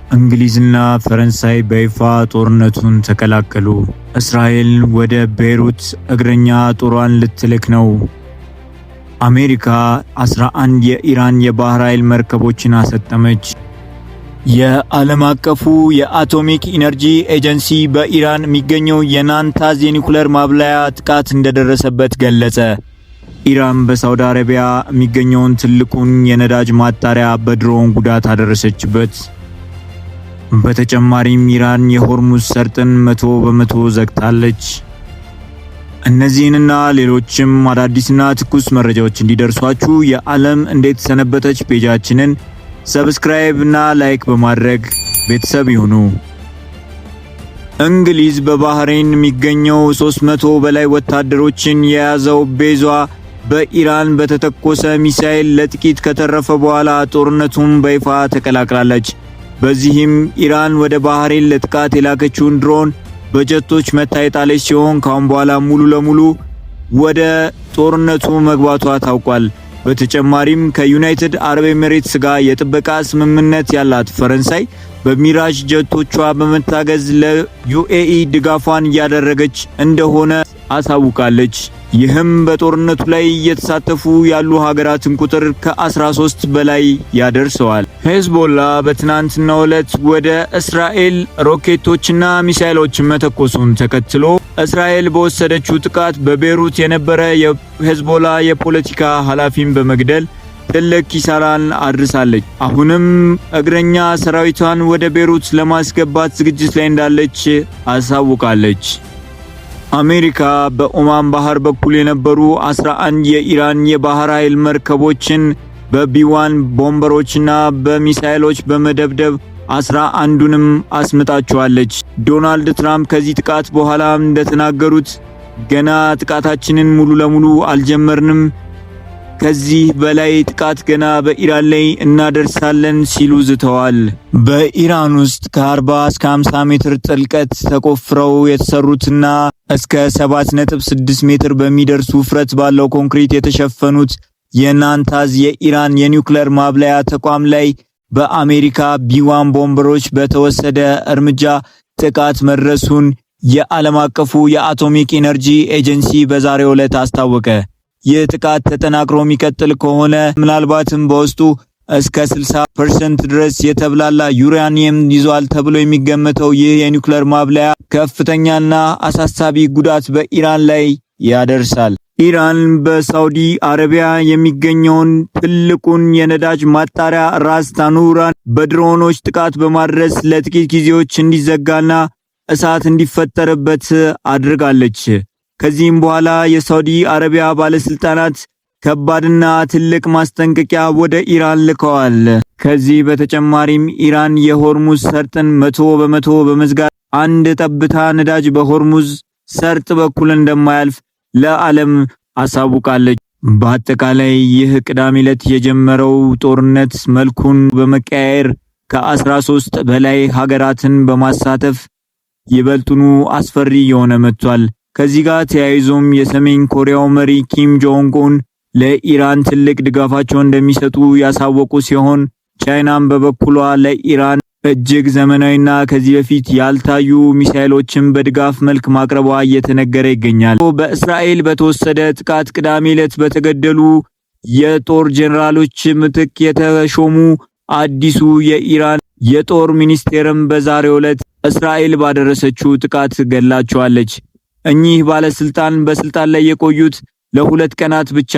እንግሊዝና ፈረንሳይ በይፋ ጦርነቱን ተቀላቀሉ። እስራኤል ወደ ቤይሩት እግረኛ ጦሯን ልትልክ ነው። አሜሪካ 11 የኢራን የባህር ኃይል መርከቦችን አሰጠመች። የዓለም አቀፉ የአቶሚክ ኢነርጂ ኤጀንሲ በኢራን የሚገኘው የናታንዝ የኒኩለር ማብላያ ጥቃት እንደደረሰበት ገለጸ። ኢራን በሳውዲ አረቢያ የሚገኘውን ትልቁን የነዳጅ ማጣሪያ በድሮን ጉዳት አደረሰችበት። በተጨማሪም ኢራን የሆርሙዝ ሰርጥን 100% ዘግታለች። እነዚህንና ሌሎችም አዳዲስና ትኩስ መረጃዎች እንዲደርሷችሁ የዓለም እንዴት ሰነበተች page ኣችንን subscribe እና like በማድረግ ቤተሰብ ይሁኑ። እንግሊዝ በባህሬን የሚገኘው 300 በላይ ወታደሮችን የያዘው base ዋ በኢራን በተተኮሰ ሚሳኤል ለጥቂት ከተረፈ በኋላ ጦርነቱን በይፋ ተቀላቅላለች። በዚህም ኢራን ወደ ባህሬን ለጥቃት የላከችውን ድሮን በጀቶች መታ የጣለች ሲሆን ካሁን በኋላ ሙሉ ለሙሉ ወደ ጦርነቱ መግባቷ ታውቋል። በተጨማሪም ከዩናይትድ አረብ ኤሚሬትስ ጋር የጥበቃ ስምምነት ያላት ፈረንሳይ በሚራጅ ጀቶቿ በመታገዝ ለዩኤኢ ድጋፏን እያደረገች እንደሆነ አሳውቃለች። ይህም በጦርነቱ ላይ እየተሳተፉ ያሉ ሀገራትን ቁጥር ከ13 በላይ ያደርሰዋል። ሄዝቦላ በትናንትናው ዕለት ወደ እስራኤል ሮኬቶችና ሚሳኤሎችን መተኮሱን ተከትሎ እስራኤል በወሰደችው ጥቃት በቤሩት የነበረ የሄዝቦላ የፖለቲካ ኃላፊን በመግደል ትልቅ ኪሳራን አድርሳለች። አሁንም እግረኛ ሰራዊቷን ወደ ቤሩት ለማስገባት ዝግጅት ላይ እንዳለች አሳውቃለች። አሜሪካ በኦማን ባህር በኩል የነበሩ 11 የኢራን የባህር ኃይል መርከቦችን በ B-1 ቦምበሮችና በሚሳኤሎች በመደብደብ 11ዱንም አስምጣቸዋለች። ዶናልድ ትራምፕ ከዚህ ጥቃት በኋላ እንደተናገሩት ገና ጥቃታችንን ሙሉ ለሙሉ አልጀመርንም፣ ከዚህ በላይ ጥቃት ገና በኢራን ላይ እናደርሳለን ሲሉ ዝተዋል። በኢራን ውስጥ ከ40 እስከ 50 ሜትር ጥልቀት ተቆፍረው የተሰሩትና እስከ 7.6 ሜትር በሚደርስ ውፍረት ባለው ኮንክሪት የተሸፈኑት የናታንዝ የኢራን የኒውክሌር ማብላያ ተቋም ላይ በአሜሪካ B-1 ቦምበሮች በተወሰደ እርምጃ ጥቃት መድረሱን የዓለም አቀፉ የአቶሚክ ኢነርጂ ኤጀንሲ በዛሬው ዕለት አስታወቀ። ይህ ጥቃት ተጠናክሮ የሚቀጥል ከሆነ ምናልባትም በውስጡ እስከ 60% ድረስ የተብላላ ዩራኒየም ይዟል ተብሎ የሚገመተው ይህ የኒውክሌር ማብላያ ከፍተኛና አሳሳቢ ጉዳት በኢራን ላይ ያደርሳል። ኢራን በሳውዲ አረቢያ የሚገኘውን ትልቁን የነዳጅ ማጣሪያ ራስ ታኑራን በድሮኖች ጥቃት በማድረስ ለጥቂት ጊዜዎች እንዲዘጋና እሳት እንዲፈጠርበት አድርጋለች። ከዚህም በኋላ የሳውዲ አረቢያ ባለስልጣናት ከባድና ትልቅ ማስጠንቀቂያ ወደ ኢራን ልከዋል። ከዚህ በተጨማሪም ኢራን የሆርሙዝ ሰርጥን 100% በመዝጋት አንድ ጠብታ ነዳጅ በሆርሙዝ ሰርጥ በኩል እንደማያልፍ ለዓለም አሳውቃለች። በአጠቃላይ ይህ ቅዳሜ ዕለት የጀመረው ጦርነት መልኩን በመቀያየር ከ13 በላይ ሀገራትን በማሳተፍ ይበልጡኑ አስፈሪ እየሆነ መጥቷል። ከዚህ ጋር ተያይዞም የሰሜን ኮሪያው መሪ ኪም ጆንግ ኡን ለኢራን ትልቅ ድጋፋቸውን እንደሚሰጡ ያሳወቁ ሲሆን ቻይናም በበኩሏ ለኢራን እጅግ ዘመናዊና ከዚህ በፊት ያልታዩ ሚሳኤሎችን በድጋፍ መልክ ማቅረቧ እየተነገረ ይገኛል። በእስራኤል በተወሰደ ጥቃት ቅዳሜ ዕለት በተገደሉ የጦር ጄኔራሎች ምትክ የተሾሙ አዲሱ የኢራን የጦር ሚኒስቴርም በዛሬው ዕለት እስራኤል ባደረሰችው ጥቃት ገድላቸዋለች። እኚህ ባለስልጣን በስልጣን ላይ የቆዩት ለ2 ቀናት ብቻ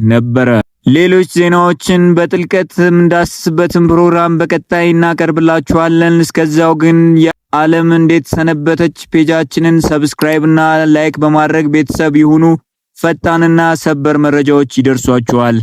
ነበረ። ሌሎች ዜናዎችን በጥልቀት የምንዳስስበትን ፕሮግራም በቀጣይ እናቀርብላችኋለን። እስከዚያው ግን የዓለም እንዴት ሰነበተች page ኣችንን subscribe እና like በማድረግ ቤተሰብ ይሁኑ። ፈጣንና ሰበር መረጃዎች ይደርሷችኋል።